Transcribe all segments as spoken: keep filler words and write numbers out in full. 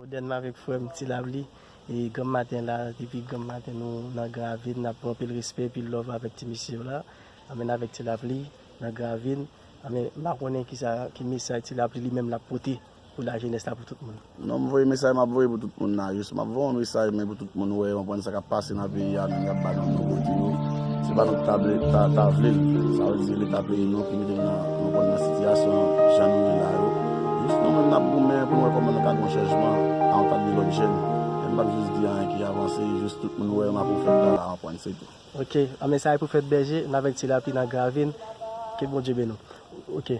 Modèn avèk frè m Ti Lapli. E granm maten la, depi granm maten nou nan Gran Ravin, n ap pran anpil respè, anpil love avèk ti mesye yo la. Anmenn avèk Ti Lapli nan Gran Ravin. Anmen, m pa konnen kisa, ki mesaj Ti Lapli li menm l ap pote pou lajenès la, pou tout moun. Non, m voye mesaj m ap voye pou tout moun la. Jis m ap voye yon mesaj, men pou tout moun wè, konprann sa k ap pase nan peyi a, moun y ap ba nou nouvo di yo. Se pa nou ki ta vle, ta, ta vle l. Sa vle di se Leta peyi nou ki mete nou nan, nou konn nan sitiyasyon jan nou ye la yo. Jis nou menm n ap goumen pou nou wè kòman nou ka gen yon chanjman a yon tas de lòt jèn. Men m p ap jis di anyen ki avanse, jis tout moun wè m ap fè la, la, konprann, se tou. Ok, anmen sa e pwofèt bèje, n avèk Ti Lapli nan Gran Ravin, ke Bondye beni w. Ok.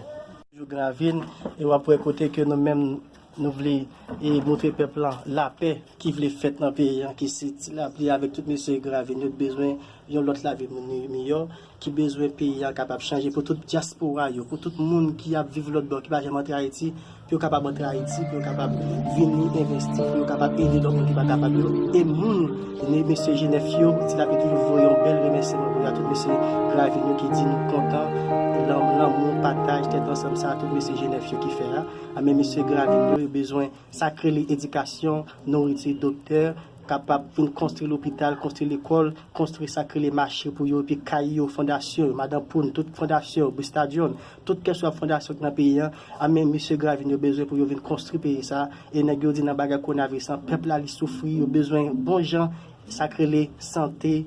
Jou Gran Ravin, e w ap wè kote ke nou menm nou vle e montre pèp lan lapè ki vle fèt nan peyi an, ki se Ti Lapli avèk tout mesye Gran Ravin yo t bezwen yon lòt lavi miyò, ki bezwen peyi an kapab chanje pou tout dyaspora yo, pou tout moun ki ap viv lòt bò, ki pa janm antre Ayiti, pou yo kapab antre Ayiti, pou yo kapab vini envesti, pou yo kapab ede lòt moun ki pa kapab yo. E moun, e mesye G nèf yo, Ti Lapli toujou voye yon bèl remèsiman pou yo a tout mesye Gran Ravin yo ki di nou kontan, lan-, lanmou, pataj, tèt ansanm sa, tout mesye G nèf yo ki fè a. Anmen mesye Gran Ravin yo, yo bezwen sa k rele edikasyon, nouriti, doktè, kapab vin konstwi lopital, konstwi lekòl, konstwi sa k rele mache pou yo, epi kay yo, fondasyon yo, Madan Poun, tout fondasyon yo, Bistadion, tout kèswa fondasyon ki nan peyi an, anmen mesye Gran Ravin yo bezwen pou yo vin konstwi peyi sa, e nèg yo di nan bagay kowonaviris lan, pèp la li soufri, yo bezwen bon jan sa k rele sante,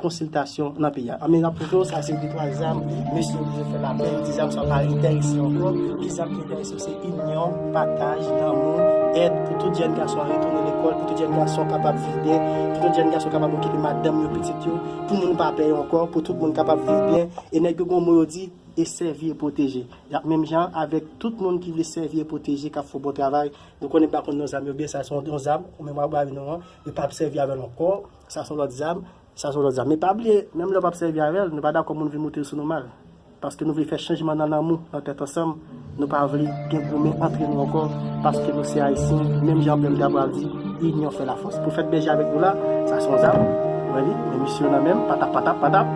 konsiltasyon nan peyi a. Anmen n ap pran sa se de twa zam, mesye yo bezwen fè lapè, yo di zam sa pa enterese yo ankò, ki zam ki enterese yo se inyon, pataj, lanmou, èd pou tout jèn gason an retounen lekòl, pou tout jèn gason kapab viv byen, pou tout jèn gason kapab okipe madanm yo, pitit yo, pou moun pa pè yo ankò, pou tout moun kapab viv byen. E nèg yo gon mo yo di, e sèvi e pwoteje. Y ap menm jan avèk tout moun ki vle sèvi e pwoteje, k ap fè bon travay. Nou konnen pa konn non zam yo byen, sa se yon zam, ou menm w ap ba nou an, yo p ap sèvi avè l ankò, sa se yon lòt zam. Sa se yon lòt zam. Men pa bliye, menm lè w p ap sèvi avè l, nou pa dakò moun vin moute l sou nou mal. Paske nou vle fè chanjman nan lanmou, nan tèt ansanm. Nou pa vle gen goumen antre nou ankò, paske nou se Ayisyen, menm jan Bèl Gabral di, inyon fè lafòs. Pwofèt bèje avèk nou la, sa se yon zam. Ou wè li, men misye yo nan menm, patap, patap, patap.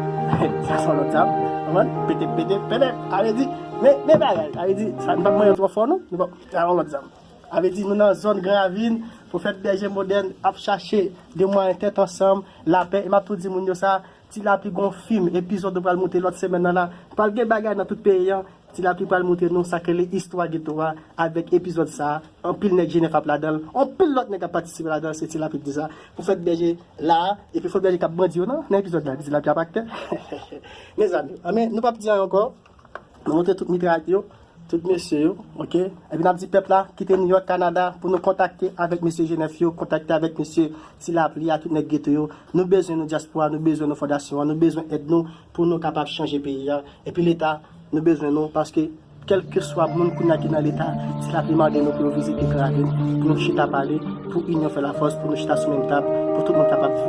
Sa se yon lòt zam. Konprann? Pete, pete, pete. Sa vle di, men, men bagay. Sa vle di, sa, nou p ap manyen twò fò, non? Nou p ap, sa se yon lòt zam. Sa vle di, nou nan zòn Gran Ravin, Pwofèt Bèje Modèn ap chache de mwayen tèt ansanm, lapè, e m ap tou di moun yo sa, Ti Lapli gon fim, epizòd nou pral moute lòt semèn nan la. Pral gen bagay nan tout peyi an. Ti Lapli pral moute nou sa k rele istwa geto a avèk epizòd sa a. Anpil nèg G nèf ap ladan l, anpil lòt nèg ap patisipe ladan l, se Ti Lapli k di sa. Pwofèt Bèje la, epi Pwofèt Bèje k ap bandi yo nan, nan epizòd la, Ti Lapli ap aktè. Mezanmi, anben, nou p ap di anyen ankò. Nou montre tout mitrayèt yo, tout mesye yo, ok? Epi n ap di pèp la, kite Nouyòk, Kanada, pou nou kontakte avèk mesye G nèf yo, kontakte avèk mesye Ti Lapli a, tout nèg geto yo. Nou bezwen nou dyaspora, nou bezwen nou fondasyon an, nou bezwen èd nou pou nou kapab chanje peyi a. Epi Leta, nou bezwen nou, paske kèlkeswa moun kounye a ki nan Leta, Ti Lapli mande nou pou yo vizite Gran Ravin, pou nou chita pale, pou inyon fè lafòs, pou nou chita sou menm tab, pou tout moun kapab viv.